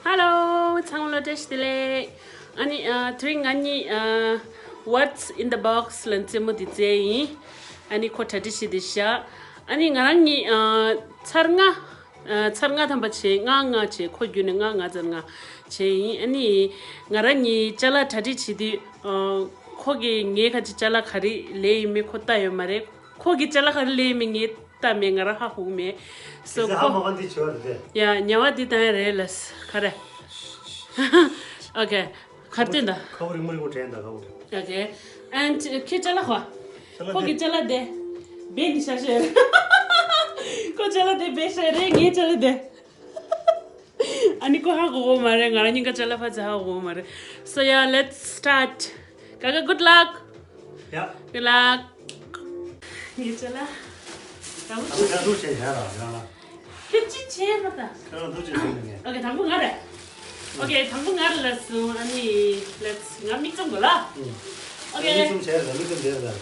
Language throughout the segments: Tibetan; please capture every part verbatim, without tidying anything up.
Hello, ཚང་མ་ལ་བཀྲ་ཤིས་བདེ་ལེགས། ཨ་ནི་ཨ་དེ་རིང་ང་གཉིས་ཨ་What's in the box ལ་རྩེད་མོ་འདི་རྩེ་ཡིན། ཨ་ནི་ཁོ་གྲ་སྒྲིག་བྱེད་དེ་བཞག་ཨ་ནི་ང་རང་གཉིས་ཨ་ཚར་ལྔ་ཨ་ཚར་ལྔ་ཐམ་པ་བྱས། ལྔ་ལྔ་བྱས། ཁོ་བརྒྱུད་ནས་ལྔ་ལྔ་ཚར་ལྔ་བྱས་ཡིན། ཨ་ནི་ང་རང་གཉིས་ཅ་ལག་གྲ་སྒྲིག་བྱེད་དུས་ཨ་ཁོ་གིས་ངའི་ཁ་ཅིག་ཅ་ལག་ག་རེ་ལས་ཡིན་མིན་ཁོ་ལྟ་ཡོད་མ་རེད། ཁོ་གི་ཅ་ལག་ག་རེ་ལེན་མིན་ངས་ལྟ་མེད། ང་རང་ཧ་གོ་མེད། སོ་ཁོ་ཧ་མ་གོ་འདི་བྱོས་རེད། ཡ་ཉ་བ་འདི་དང་རེད་ལ་ག་རེ། ཨོ་ཀེ། གར་སྟོན་ད། ཁ་བོ་རིང་མོ་རིང་མོ་དྲན་ད་ཁ་བོ། ཨོ་ཀེ། ཨན་ཁྱེད་ཅ་ལག་ཧ། ཁོ་གི་ཅ་ལག་དེ། བེ་ནི་ཤ་ཤེ། ཁོ་ཅ་ལག་དེ་བེ་ཤ་རེད། ངའི་ཅ་ལག་དེ། ཨ་ནི་ཁོ་ཧ་གོ་གོ་མ་རེད། ང་རང་གཉིས་ཀ་ཅ་ལག་ཕར་ཚུར་ཧ་གོ་གོ་མ་རེད། So yeah, let's start. Gaga, good luck. ཡ། Good luck. ངའི་ཅ་ལག་ད་བུ་ཨ་ཁ་འདུག་བྱས་བྱས་ར་རང་ལ། ཁྱེད་ཅི་བྱས་མ་ད། ཁ་འདུག་བྱས་བྱས་ནས། ཨོ་ཀེ། དང་པོ་ང་རེད། ཨོ་ཀེ། དང་པོ་ང་རེད་ལ་སོང་། ཨ་ནི་let's ང་མིག་བཙུམ་དགོས་ལ། ཨོ་ཀེ། མིག་བཙུམ་བྱས་ར། མིག་བཙུམ་བྱས་ར།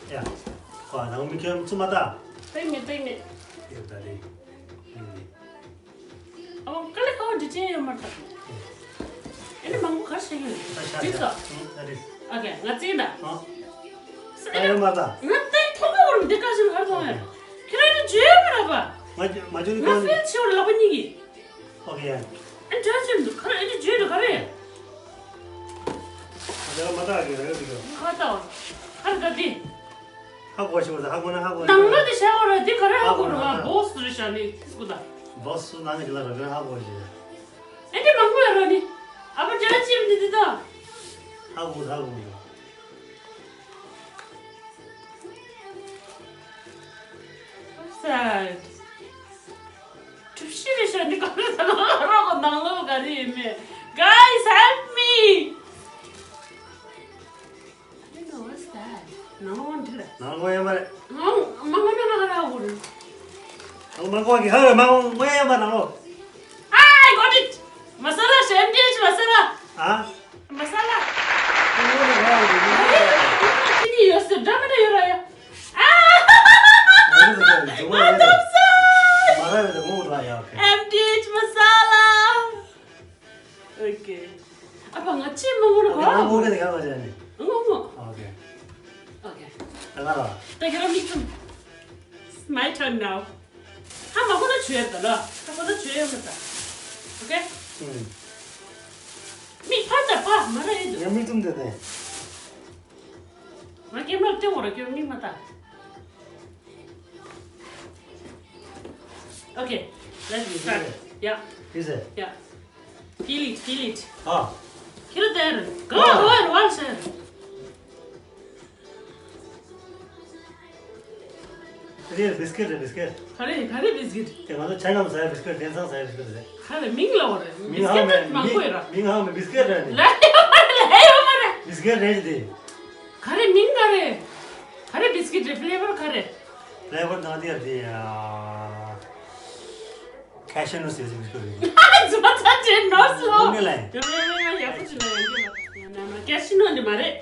ཡ། ཁོ་ནང་མི་ཁྱོད་བཙུམ་མ་ད། པེག་མེད། པེག་མེད། ཡོད་ད་རེད། ཨོ་དཀའ་ལས་ཁག་པོ་འདི་ཅན་ཡོད་མ་རེད་ད། ཨེ་ནི་མང་པོ་ག་རེ་བྱེད་ཀྱི་ཡོད། ད་ཤ་འགྲིག་སོང་། ད་རེད། ཨོ་ཀེ། ང་བཙལ་ད། ཨ། ད་ཡོད་མ་རེད་ད། ང་བལྟས་མཐོང་གི་མ་རེད། འདི་ག་ཞིག་ག་རེ་མཐོང་ཡོད། ཁྱེད་རང་ནི་བརྗོད་མ་རེད་པ། མ་བརྗོད་མ་བརྗོད་ནི་ང་གང་ནི། ཕེལ་བྱེད་པ་རེད་ལག་པ་གཉིས་ཀྱིས། ཨོ་ཀེ། ཨ་འདྲ་ཅིག་འདུག་ག་རེ། ཨ་འདི་བརྗོད་འདུག་ག་རེ། ཨ་འདི་མ་དག་གི་རེད་འདུག་ཁ་ཏོ། ཁ་རེ་ག་འདི། ཧ་གོ་ཤི་བ་ཧ་གོ་ན་ཧ་གོ་ན། ནང་ལོགས་དེ་བྱ་བ་ར་འདི་ག་རེ་ཧ་གོ་ར། ཧ་གོ་ན། བོ་སི་རེ་ཤ་ནི་སྐུ་ད། བོ་སི་ནང་གི་ལ་ར་ག་རེ་ཧ་གོ་ཤི། ཨ་འདི་མང་པོ་ཡོད་ར་ནི། ཨ་ཕ་འདྲ་ཅིག་འདི་འདི་ད། ཧ་གོ་ཧ་གོ་ཡོད། Sad. གྲུ་བཞི་རེ་ཤ་ནི་ག་རེ་ད་ལོ་རོགས་ནང་ལོགས་ག་རེ་ཡིན་མེད། Guys, help me. I don't know what's that. ནང་ལོགས་འདི་རེད། ནང་ལོགས་ཡོད་མ་རེད། ནང་མ་ངོ་ན་ང་ར་འོ་རེད། ནང་མ་ངོ་གི་ཧ་མ་ངོ་ངོ་ཡོད་མ་ནང་ལོགས། Ah, I got it. Masala, M D H masala. ཨ། Masala. ཁྱེད་ཡོད་སེ་འདྲ་མི་འདྲ་ཡོད་ར་ཡ། ཨ། ང་ཚོ་ཚོ་ཚོ་ཚོ་ཚོ། མ་ར་བའི་ངོ་ར་ཡ། ཨོ་ཁེ། M D H masala. Okay. ཨ་ཕ་ང་ཅི་མ་ངོ་ལ་གོ་ཨོ་ཁེ། ང་ངོ་ག་ནས་ག་བ་ཅན་ནི། ངོ་ངོ། ཨོ་ཁེ། Okay. ད་ག་ར། ད་ག་ར་མིག་བཙུམ། It's my turn now. ཧ་མ་གོ་ན་བྱོས་ད་ལ། ཧ་གོ་ན་བྱོས་ཡོད་མ་ད། Okay? ཨུམ། མིག་ཕར་ད་ཕར་མ་ར་ཡིན་འདུག་ངས་མིག་བཙུམ་དེ་དེ། ང་ཀེམ་ར་སྟོན་འོ་ར་ཀེམ་མིག་མ་ད། Okay, let's start. Yeah. Is it? Yeah. Feel it, feel it. ཨ། ཁྱེད་རང་དེར་ག་ཨ། ཧོ་ར་ཝལ་ཤེ། དེ་བི་སི་ཀེ་ཊི་རེད། བི་སི་ཀེ་ཊི། ག་རེ་ག་རེ་བི་སི་ཀེ་ཊི། དེ་ང་ཚོ་ཆ་སྙོམས་ཟ་ཡ་བི་སི་ཀེ་ཊི། དེང་སང་ཟ་ཡ་བི་སི་ཀེ་ཊི་རེད། ག་རེ་མིང་ལ་འོ་རེད། མིང་ཧ་མེད། མིང་མང་པོ་ཡོད་ར། མིང་ཧ་མེད། བི་སི་ཀེ་ཊི་རེད། ལ་ཡོད་མ་རེད། ལ་ཡོད་མ་རེད། བི་སི་ཀེ་ཊི་རེད་དེ། ག་རེ་མིང་ག་རེ། ག་རེ་བི་སི་ཀེ་ཊི་རེད། ཕི་ལེ་བར་ག་རེ། ཕི་ལེ་བར་ནང་དེ་ཡ་དེ་ཡ། ཁེ་ཤི་ནོ་ཟེར་ཟེར་མི་ཁོ་རེད། ཛི་མ་ཚ་ཅན་ནོ་སོ། ངོ་མ་ལ་ཡིན། ཡ་ཡ་ཡ་ཡ་ཡ་ཡ་ཁེ་ཤི་ནོ་འདི་མ་རེད།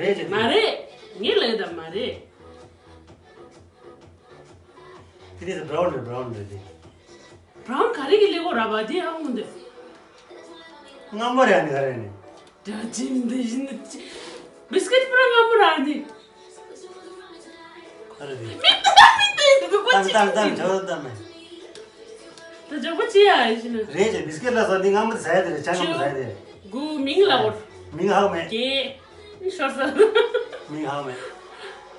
རེད་ཅེ། མ་རེད། ངས་ལབ་ཡོད་ད་མ་རེད། དེ་དེ་བྷ་རའུན་རེད། བྷ་རའུན་རེད་དེ། བྷ་རའུན་ག་རེ་གི་ལེ་གོ་ར་བ་དེ་ཨ་འོང་དེ། སྔ་མོ་རེད་ཨ་ནི་ག་རེ་ནི། ད་ཅིམ་དེ་བཞིན་དུ་ཅི། བི་སི་ཀེ་ཊི་པུ་ར་སྔ་མོ་ར་ཨ་ནི། ག་རེ་རེད། མི་ལྟ་མི་ལྟ་འདུག་གོ་ཅི། ཏང་ཏང་ཇོ་ཏ་མེ། ད་ཇོ་གོ་ཅི་ཡ་ཡིན་ན། རེད་ཅེ། བི་སི་ཀེ་ཊི་ལ་སོགས་འདི་སྔ་མོ་དེ་ཟ་ཡ་དེ་རེད། ཆ་སྔ་མོ་ཟ་ཡ་དེ་རེད། དགུ། མིང་ལ་འོ། མིང་ཧ་མེད། བརྒྱད། ཤོར་ས། མིང་ཧ་མེད།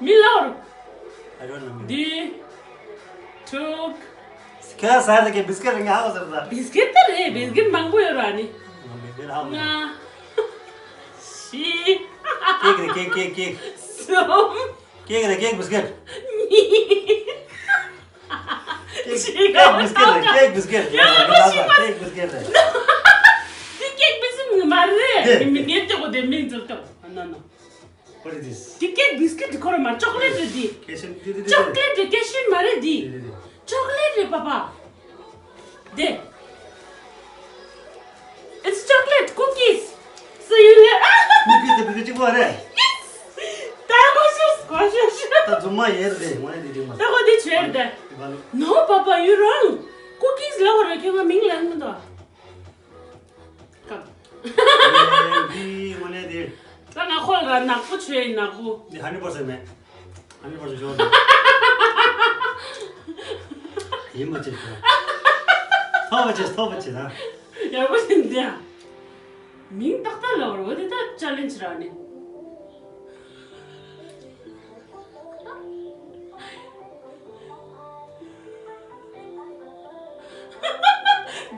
མིང་ལ་འོ། I don't know. བདུན། དྲུག་ཁྱེད་ཟ་ཡ་དེ་གའི་བི་སི་ཀེ་ཊི་རེད། ངས་ཧ་གོ་ཟེར་ད། བི་སི་ཀེ་ཊི་ད་རེད། བི་སི་ཀེ་ཊི་མང་པོ་ཡོད་ར་ནི། ང་བི་སི་ཀེ་ཊི་ཧ་གོ་མེད། ལྔ། བཞི། ཀེག་རེད། ཀེག་ཀེག་ཀེག་གསུམ། ཀེག་རེད། ཀེག་བི་སི་ཀེ་ཊི། གཉིས། ཀེག་ཀེག་བི་སི་ཀེ་ཊི་རེད། ཀེག་བི་སི་ཀེ་ཊི། ཡ་ཡ་ཡ་ཡ། ཀེག་བི་སི་ཀེ་ཊི་རེད། འདི་ཀེག་བི་སི་ཀེ་ཊི་མ་རེད། ཀེག་མི་ངེས་ཏེ་གོ་དེ་མིང་ཚུལ་ཏོ། ཨ་ན་ན། What is this? འདི་ཀེག་བི་སི་ཀེ་ཊི་འདི་ཁོ་ར་མ། ཅོག་ལེ་ཊི་རེད་འདི། ཀེ་ཤི་ནོ་འདི་འདི་འདི། ཅོག་ལེ་ཊི་རེད། ཀེ་ཤི་ནོ་མ་རེད་འདི། འདི་འདི་འདི། ཅོག་ལེ་ཊི་རེད་པ་པ། འདི། It's chocolate cookies. So you let. ཀུ་ཀི་དེ་བི་ཀི་གཅིག་པོ་རེད། Yes. ད་གོ་ཤོས་གོ་ཤོས་ཤོས། ད་རྫུན་མ་ཡིན་རེད། ངོ་ནས་འདི་རྫུན་མ། ད་གོ་འདི་བྱས་རེད། No, Papa, you wrong. Cookies ལབ་པ་རེད། ཁྱོད་ང་མིང་ལབ་མི་འདུག་ག་འདི་དངོས་གནས་འདི། ད་ང་ཁོ་ལ་ནག་པོ་བྱོས་ནག་པོ། འདི་hundred percent མེད། hundred percent sure ཡིན་མ་བྱེད་ཤོག་ཐོབ་པ་བྱེད། ཐོབ་པ་བྱེད་ད། ཡག་པོ་ཡིན་འདི་ཡ། མིང་ཏག་ཏག་ལབ་རོགས། འདི་ད་challenge ར་ནི།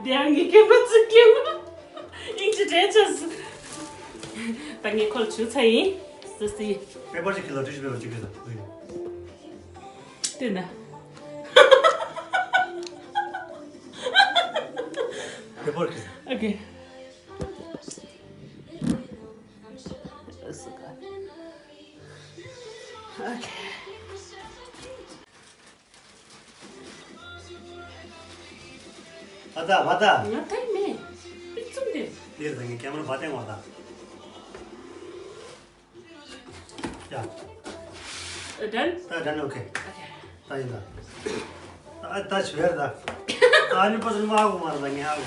དེ་ཡང་ངའི་སྐད་མ་ཚིག་གི་མ། དབྱིན་ཇི་བྲིས་ཆོག་ད་ངས་ཁོ་ལ་ཞུ་ཚར་ཡིན། སི་སི། paper ཅིག་ཁྱེར་ལ་བྲིས་ཤིག paper ཅིག་ཁྱེར་ལ། དེ་ན། paper ཁྱེར། Okay. Okay. ཨ་ད་བ་ད། ང་ད་མེད། པིག་ཙུམ་དེ། འདིར་ད་ངས་ཀེ་མ་ར་བ་སྟེང་བ་ད། ཡ། Done? ད་done, okay. Okay. ད་ཡིན་ད། ད་ད་ཆུ་ཡར་ད། ད་ཨ་ནི་པ་སུ་མ་ཧ་གོ་མ་ར་ད་ངས་ཧ་གོ།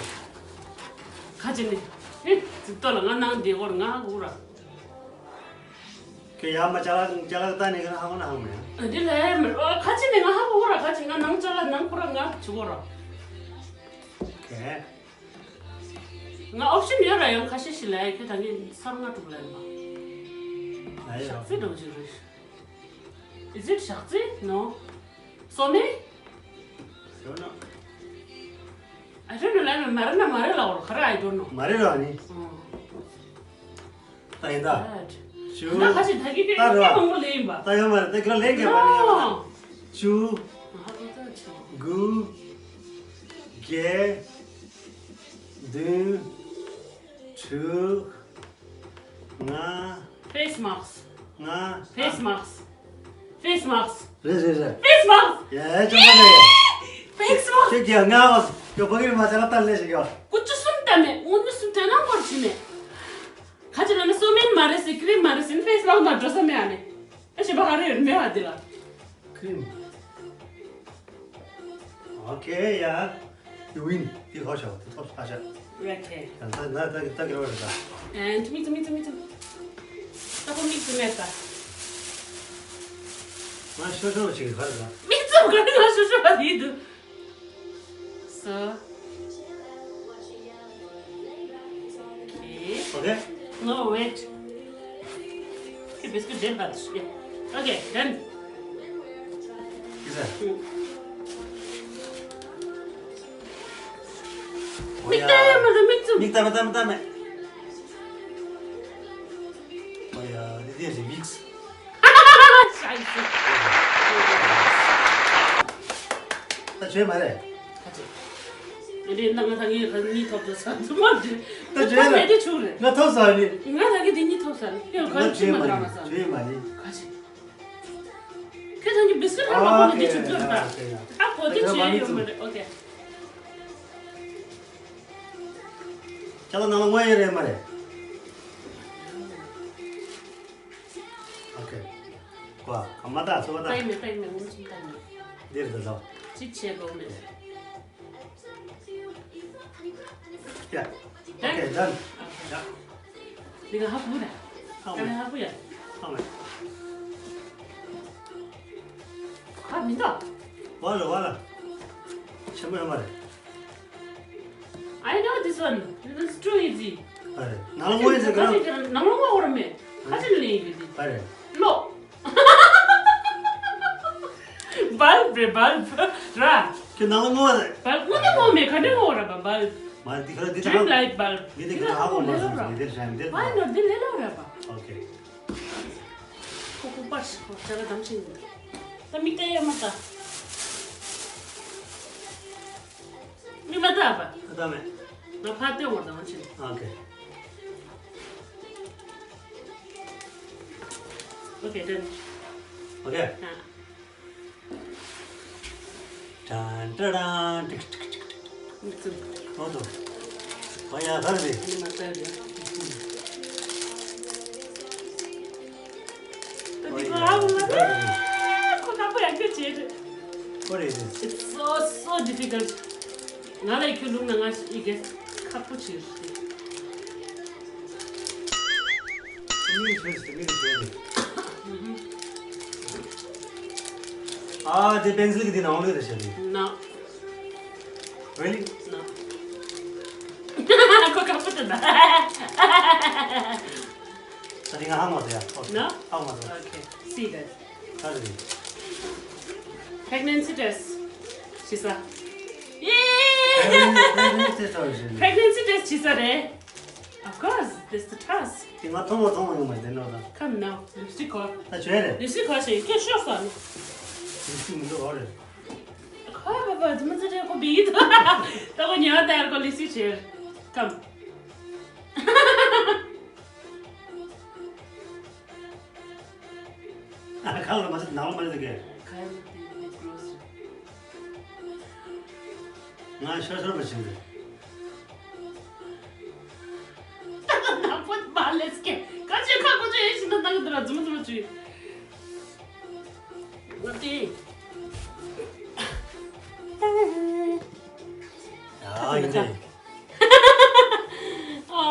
ཁ་ཅིག་ནི། ཨེ། ཙི་ཏོ་ལ་ང་ནང་འདི་སྐོར་ང་ཧ་གོ་ར། ཁྱོད་ཡར་མར་ཅ་ལག་ཅ་ལག་བལྟས་ནས་ཁྱོད་ཧ་གོ་ན་ཧ་གོ་མེད། འདི་ལ་མི་ཨོ་ཁ་ཅིག་ནས་ང་ཧ་གོ་ར། ཁ་ཅིག་ང་ནང་ཅ་ལག་ནང་ཁོ་ར་ང་བྱུག་གོ་ར། ཨོ་ཁེ། ང་ཨོབ་ཤན་ཡོད་ར། ཡང་ཁ་ཤས་ཤིག་ལ་ཡ་ཁྱོད་ད་ངས་གསར་ང་དྲུག་ལ་ཡིན་པ། ལ་ཡ། ཞག་རྩི་འགྲོ་གི་རེད། Is it ཞག་རྩི? No. སོ་མའི། སོ་ན། I don't know. ལ་ཡ་མ་རེད་ན་མ་རེད་ལ་འོར་ག་ར། I don't know. མ་རེད་ར་ནི། ཨང་། ད་ཡིན་ད། ཞུ། ད་ཁ་ཅིག་ད་གི་ད་ར། མང་པོ་ལེན་པ། ད་ཡོད་མ་རེད། ད་ཁྱོད་ལེན་གས་པ་ནི་ཡོད་མ་རེད། ཞུ། དགུ། བརྒྱད། བདུན། དྲུག་ལྔ། Face mask. ལྔ། Face mask. Face mask. རེད་རེད་རེད། Face mask. ཡ་ཡ་ཅོ་མ་རེད། Face mask. ཁྱོད་ཀྱིས་ང་ཡོད་པ་གི་མ་ཆ་ལ་ལྟ་ལས་ཞིག་ཡོད། སྐུ་ཅུ་གསུམ་ལྟ་མེད། དངོས་གནས་གསུམ་དོན་དང་པོར་བྱས་མེད། ཁ་ཅིག་ལ་ནི་སོ་མིན་མ་རེད་ཟེར། ཀི་རིམ་མ་རེད་ཟེར། ཕེ་སི་ལོག་མ་འགྲོ་ས་མེད་ཨ་ནི། ཨེ་ཞེ་པ་ག་རེ་ཡོད་མེད་བ་འདི་ལ། ཀི་རིམ། ཨོ་ཁེ་ཡ། You win. འདི་ཧོ་ཤོ། འདི་ཐོབ་ཧ་ཤ། Okay. ད་ད་ད་ད་གི་རོ་རེད་ད། And མིག་ཙུམ་མིག་ཙུམ་མིག་ཙུམ། ད་ཁོ་མིག་ཙུམ་མེད་ད། ང་ཤོ་ཤོ་ཅིག་ག་རེ་ད། མིག་ཙུམ་ག་རེ་ང་ཤོ་ཤོ་བ་དེ་འདུག So. Okay. Okay? No, wait. Okay, biscuit done. Okay, done. Is that? མིག་ལྟ་ཡ་མ་ལ་མིག་ཙུམ། མིག་ལྟ་མ་ལྟ་མ་ལྟ་མ། ཨོ་ཡ། འདི་དེ་རེད། ཝིག་སི། ད་བྱོས་མ་རེད། ཁ་ཅིག་འདི་ནང་ང་ད་ངས་ག་གཉིས་ཐོབ་ཚོད་ཚོད་མ་འདི། ད་བྱོས་ལ། ད་དེ་ཆུ་རེད། ང་ཐོབ་ས་རེད། ང་ད་གི་འདི་གཉིས་ཐོབ་ས་རེད། ཡང་ག་ང་ཅི་མ་བྱོས་མ་རེད། བྱོས་མ་རེད། ཁ་ཅིག་ཁྱོད་ཚང་གི་བི་སི་ཀིཊ་ཧ་མ་གོ་ནི་དེ་ཆུ་ཚོད་ད། ཨ་གོ་དེ་ཆུ་ཡོད་མ་རེད། ཨོ་ཁེ། ཁྱེད་ལ་ནང་ལ་དངོས་ཡོད་རེད་མ་རེད། ཨོ་ཁེ། ཀོ་ཨ་མ་ད་ཚོ་བ་ད། ཏའི་མེ་ཏའི་མེ་ངུ་ཆུང་ཏའི་མེ། འདིར་ད་ཚོ། ཅི་བྱེད་དགོས་མེད། ཡ། ཨོ་ཁེ་ཌན། ཡ། འདི་ག་ཧ་གོ་ར། ཧ་གོ་ཡ། ཧ་གོ་ཡ། ཧ་མེད། ཧ་མི་འདུག་བ་ལ་བ་ལ། ཆེན་པོ་ཡོད་མ་རེད། I know this one. This is too easy. ཨ་རེད། ནང་ལོགས་ངོས་ཟེར་ག་རེ། ནང་ལོགས་ངོ་བོར་མེད། ཁ་ཅིག་ལེན་ཡོད་དེ། ཨ་རེད། ལོ། བལ་བ་རེད། བལ་བ་ར། ཁྱོད་ནང་ལོགས་ངོ་རེད། བལ་བ་ངོ་ནི་ངོ་མེད། ག་འདྲ་ངོ་ར་བ་བལ་བ། མ་འདི་ཁ་འདི་ད་Dream light bulb. འདི་འདི་ཁ་ཧ་གོ་མ་སོང་། འདི་རེད་འདི་རེད། I know འདི་ལས་ལོ་ར་བ། ཨོ་ཁེ། ཁོ་ཁོ་པར་ཞིག་ཁོ་ཅ་ལག་དམ་ཤིང་འདི། ད་མིག་ལྟ་ཡ་མ་ལྟ། མིག་མ་ལྟ་བ། ལྟ་མེད། ང་ཕར་སྟོན་བར་དང་ཕྱིན། ཨོ་ཁེ། ཨོ་ཁེ། ཌན། ཨོ་ཁེ། ཨ། ཏན་ཏན་ཏན། ཏིག་ཏིག་ཏིག་ཏིག་མིག་ཙུམ། ཨོ་ཏོ། ཨོ་ཡ་ག་རེ་རེད། ཨ་ནི་མ་ལྟ་རེད། ད་འདི་ཁོ་ཨ་མ་ལྟ་རེད། ཁོ་ཁ་པོ་ཡང་ཁྱོད་བྱེད་རེད། What is this? It's so, so difficult. ང་ལ་ཁྱོད་ལུང་ན་ང་ཞིག་ཨི་གེ་ཁག་པོ་ཆེ་རེད། མིག་ཆོས་ཏེ་མིག་ཆོས་ཏེ། ཨ་དེ་པེན་སིལ་གི་དེ་ནང་ལོགས་རེད་ཤག་དེ། No. Really? No. ཁོ་ཁག་པོ་དེ་ད། ད་དེ་ང་ཧ་མ་ཟེར་ཡ། No? ཧ་མ་ཟེར། Okay. See that. ད་དེ། Pregnancy test བྱེད་ས། Yay! Pregnancy test བྱེད་ས་རེད། Of course, this the task. དེ་ང་མཐོང་བ་མཐོང་བ་ཡོང་མ་དེ་ནོ་ད། Come now, lipstick གོ། ད་བྱོས་རེད། Lipstick གོ་ཞེས་ཁྱོད་ཤོག་ཟེར་ནི། Lipstick མི་འདུག་ཨོ་རེད། ཁོ་བ་བ་ཙི་མ་ཙི་རེད་ཁོ་བི་ད། ད་ཁོ་ཉལ་བ་དར་ཁོ་lipstick བྱེད། Come. ཁ་ལ་མ་ཟད་ནང་ལ་མ་ཟད་གི། ཁ་ཡ་ལ་དེ་ནི་gross། ང་ཤོར་ཤོར་མ་བྱེད་གི། ད་ད་ད་ཕོད་མ་ལེས་ཀེ། ཀ་ཅེ་ཁ་ཀོ་ཅེ་ཡེ་ཤི་ན་ད་གི་དུ་ར་ཙི་མ་ཙི་མ་ཅུ། ང་དེ། ཡ་ཡིན་ཏེ། ཨ་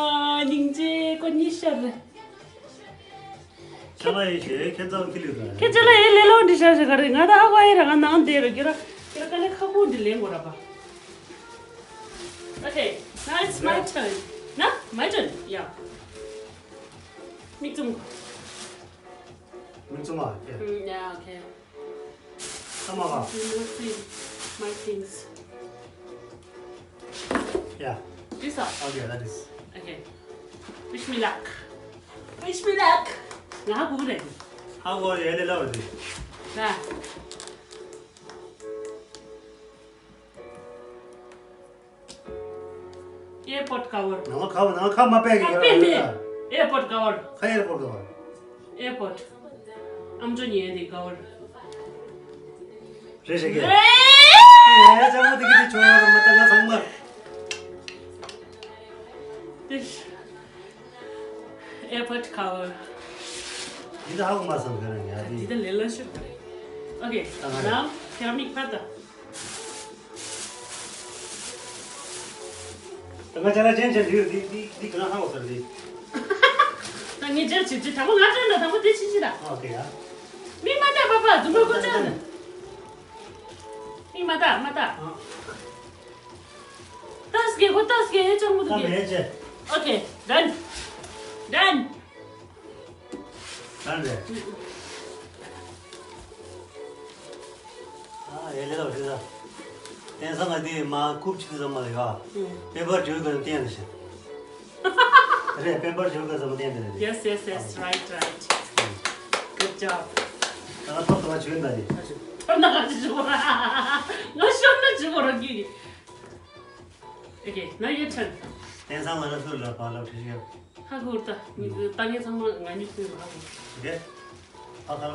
སྙིང་རྗེ་ཁོ་གཉིས་ཤར་རེད། ཁྱེད་ལ་ཡིན་ཞེས་ཁྱེད་ཚང་ཁྱི་ལུས་དང་། ཁྱེད་ཅག་ལ་ཡིན་ལེ་ལོ་འདི་ཤར་ཞེས་ག་རེ་ང་ད་ཧ་གོ་ཡི་ར་ང་ནང་བསྡད་ར་ཁྱེད་ར་ཁྱེད་ར་དཀའ་ལས་ཁག་པོ་འདི་ལེན་དགོས་ར་པ། Okay, now it's my turn. ན། My turn. Yeah. མིག་བཙུམ། མིག་བཙུམ་མ། Yeah. Mm, yeah, okay. Come on. You will see my things. Yeah. This one. Okay, that is. Okay. Wish me luck. Wish me luck. ང་ཧ་གོ་གི་རེད། ཧ་གོ་ཡ་ལེ་ལ་བ་རེད། ན། Airport cover. ནང་ཁ་བ་ནང་ཁ་མ་པད་ཀྱི་ཁ་པད་མེད། Airport cover. ཁ་airport cover. Airport. ཨམ་ཅོག་ཉན་དེ་cover. རེད་ཤག་གི། རེད། ངའི་ལྕམ་མོ་དེ་གི་དེ་ཆོ་ཡོད་ར་མ་ད་ང་ཚང་མ། དེ། Airport cover. འདི་ད་ཧ་གོ་མ་སོང་གི་ར་ཡ་འདི། འདི་ད་ལེ་ལ་ཤོད་རེད། Okay. ད་ང་རེད། Now tell me ཕ་ད། ད་ང་ཅ་ལག་ཅན་ཅན་འདི་འདི་འདི་འདི་ག་ན་ཧ་གོ་ཟེར་འདི། ད་ངས་ཅར་བྱེད་ཅི་དང་པོ་ང་ཅར་ན་དང་པོ་དེ་ཕྱི་ཕྱི་ད། ཨོ་ཁེ་ཡ། མིག་མ་བལྟ་པ་པ་རྫུན་མ་ཀུན་ཅར་ན། མིག་མ་བལྟ་མ་བལྟ། ཨ། ཏག་སྐད་ཁོ་ཏག་སྐད་ཧེ་ཅང་མོ་ད་དུ་གེ། མེད་ཅེ། ཨོ་ཁེ། Done. Done. Done རེད། ཨ་ཡེ་ལེ་ལོ་ཤི་ས། བསྟན་ས་ང་དེ་མ་ཁུབ་ཆུ་ཙམ་མ་ལེ་ག། ཨུ། པེ་པར་ཇོ་ག་བསྟན་རེད་ཤི། རེད། པེ་པར་ཇོ་ག་ཙམ་བསྟན་དེ་རེད། Yes, yes, yes. Right, right. Good job. ད་ང་ཐོབ་ཐོབ་ཆུ་ཡིན་ད་རེད། ཐོབ་ན་ག་ཅི་ཞུ་བ། ང་ཤོར་ན་ཅི་བོ་ར་གི། Okay, now your turn. བསྟན་ས་ང་ར་ཚོ་ལ་པ་ལ་ཁྲི་ཤི། ཧ་གོ་ད། ད་ངས་ཚང་མ་ང་གཉིས་ཐོས་མ་ཧ་གོ། Okay. ཨ་ཁ་ལ།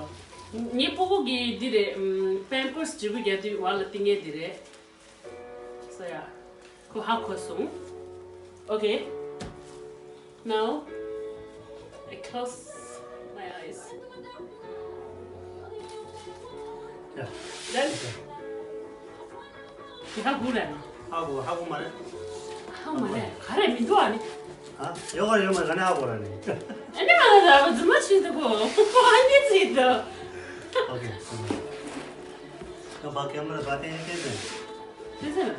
ངའི་སྤུ་གུ་གི་འདི་རེད། Pampers བརྗེ་པོ་རྒྱག་དུས་བ་ལ་བཏིང་ངེས་འདི་རེད། So yeah. ཁོ་ཧ་གོ་སོང་། Okay. Now I close my eyes. Yeah. Then. ཧ་གོ་རེད། ཧ་གོ་ཧ་གོ་མ་རེད། ཧ་གོ་མ་རེད། ག་རེ་མི་འདུག་ཨ་ནི། ཨ། ཡོད་ག་ཡོད་མ་རེད། ག་ནས་ཧ་གོ་ར་ནི། ཨ་ནི་མ་རེད། ཨ་ཙི་མ་ཆུ་འདུག་གོ། ཨ་ནི་ཙི་འདུག Okay. ཁ་པ་ཀེམ་ར་པ་ཏན་ཏན་ཏན། ཏན་ཏན།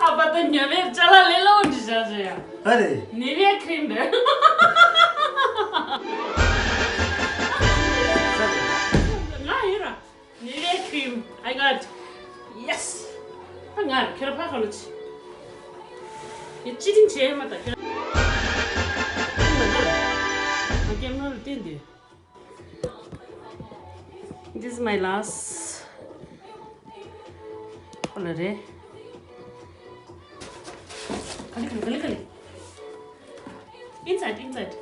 ཨ་པ་ཏན་ཉ་བེར་ཅ་ལ་ལེ་ལོ་འདི་བྱ་བྱ་ཡ། ཨ་རེ། ནི་བེ་ཁྲིམ་རེད། ང་ཡིན་ར། Nivea cream. I got. Yes. ད་ང་ཁྱོད་ཕ་ག་ལ་ཆི། ཡ་ཅི་ཏིང་བྱས་མ་ད་ཁྱོད། ང་ཀེམ་ར་ལ་བསྟན་དེ། This is my last. ཁོ་ལ་རེད། ག་ལེ་ག་ལེ་ག་ལེ་ག་ལེ། Inside, inside.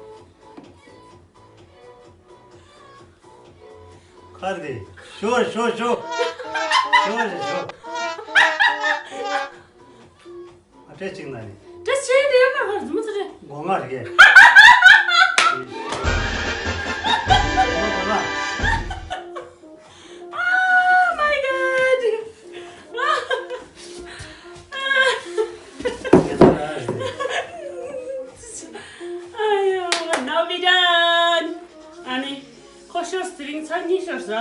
ཁར་དེ། ཤོ་ཤོ་ཤོ། ཤོ་རེ་ཤོ། ཨ་ཏྲེ་གཅིག་ན་ནི། ཏྲེ་ཆེ་དེ་ཡང་ན་ཧར་ཟུམ་ཚུ་རེ། སྒོ་ང་རེ་གེ། སྒོ་ང་། Done. ཨ་ནི་ཁོ་ཤོར་དེ་རིང་ཚར་གཉིས་ཤོར་ཟ།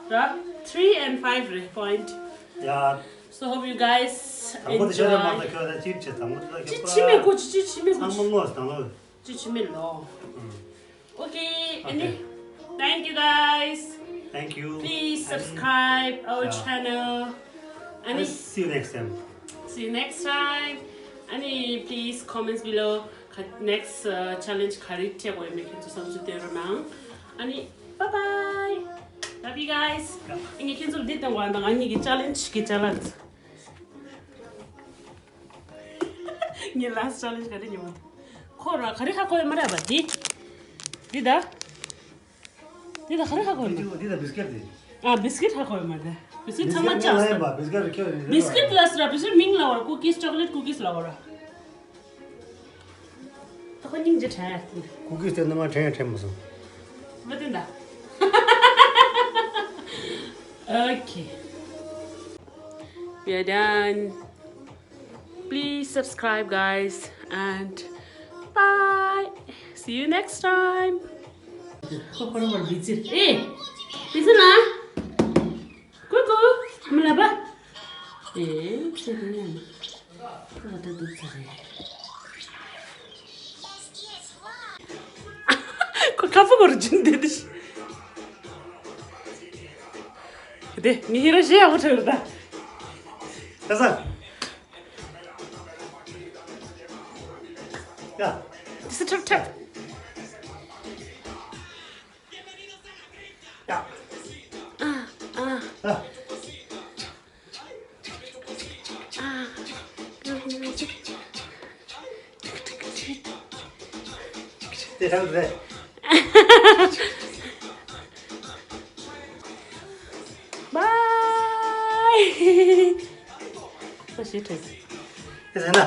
ར། Three and five རེད་point. Yeah. So hope you guys དང་པོ་དེ་ཤོར་རེད་མ་enjoy. གཏོགས་ཁྱོད་ད་ཅིག་བྱེད་དང་པོ་དེ་ལ་ཅི་ཁྱོད་ཅི་མེད་གོ་ཅི་ཅི་ཅི་མེད་གོ་ཚང་མ་ཅི་ངོ་དང་ལོ། ཅི་ཅི་མེད་ལོ། Okay, okay. Thank you guys. Thank you. Please subscribe our channel. And see you next time. See you next time. And please comments below. Next uh, challenge ག་རེ་བྱེད་དགོས་མེད་ཁྱེད་ཚོ་བསམ་ཚུལ་སྟོན་རོགས་གནང་། ཨ་ནི་bye bye. Love you guys. ཨ་ནི་ཁྱེད་ཚོ་འདི་དང་བ་དང་ཨ་ནི་གི་challenge གི་challenge ངའི་last challenge ག་རེ་ཉོ། ཁོ་ར་ག་རེ་ཧ་གོ་ཡོད་མ་རེད་པ་འདི། འདི་ད། འདི་ད་ག་རེ་ཧ་གོ་ཡོད་མ། འདི་ད་biscuit དེ། ཨ་biscuit ཧ་གོ་ཡོད་མ་རེད། biscuit ཚང་མ་biscuit ཆགས་སོང་། Biscuit ལ་སོ་ར་biscuit མིང་ལ་བར་cookies chocolate cookies ལ་བར། ད་ཁོ་སྙིང་རྗེ་དྲན། cookies དེ་ནི་མ་དྲན་ཡང་དྲན་མ་སོང་། མ་དེ་འདྲ། Okay. We are done. Please subscribe, guys, and bye. See you next time. ཁོ་ཁོ་རང་བར་བི་ཙི། ཨེ། བི་ཙི་ལ། ཀུ་ཀུ། མི་ལ་བ། ཨེ། ཚེ་དེ་ཡང་། ཁོ་ལ་ད་སྡུག་ཚ་རེད། ཁོ་ཁ་ཕོ་གོར་ཇིན་དེ་དེ། དེ་ངའི་ཧི་རོ་ཤི་ཡག་པོ་ཁྲོད་ད། ད་ས། ཡ། དེ་སི་ཁྲབ་ཁྲབ། ཡ། ཨ་ཨ། ཨ། དེ་ཧྲང་རེད། Bye. ཁོ་ཞེ་ཁྲེལ། དེ་ཟེར་ན།